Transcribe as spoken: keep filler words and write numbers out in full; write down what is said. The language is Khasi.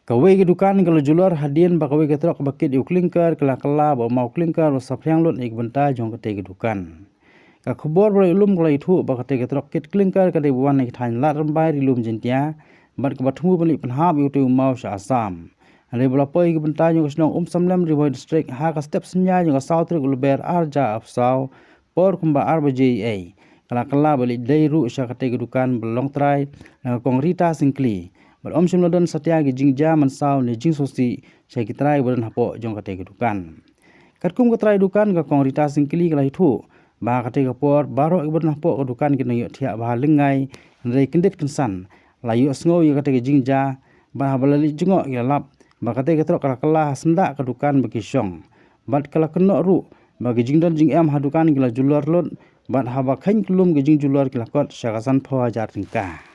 Kawei ka dukan ka la julor hadien ba kawei ka trok ba kit ïa u klinker ka la kylla bad u maw klinker u la saphriang lut ïa ka bynta jong katei ka dukan. Ka khubor ba la ïalum ka la ïathuh ba katei ka trok kit klinker ka dei ba wan na ka thaiñ Lad Rymbai Ri Lum Jaiñtia bad kaba thmu ban leit pynhap ïa utei u maw sha Assam. Hynrei ba la poi ïa ka bynta jong ka shnong Umsanglem, Ri Bhoi District ha ka step synñia jong ka saw tarik u Lber ar hajar arphew saw, por kumba ar baje eiei, ka la kylla bad leit dei ruh sha katei ka dukan ba la long trai na ka Kong Rita Syngkli. Bad ym shym la don satia ki jingjia mynsaw ne jingsngewsih sha ki trai ba don hapoh jong katei ka dukan. Katkum ka trai dukan ka Kong Rita Syngkli ka la ïathuh ba ha katei ka por baroh kiba don hapoh ka dukan ki nang ïohthiah bha lyngngai, hynrei kyndit kynsan la ïohsngew ïa katei ka jingjia bad haba la leit jngoh ki la lap ba katei ka trok ka la kylla ha syndah ka dukan ba ki shong. Bad ka la kynnoh ruh ba ki jingdon jingem ha dukan ki la julor lut bad haba kheiñ kyllum ki jingjulor ki la kot sha ka sanphew hajar tyngka.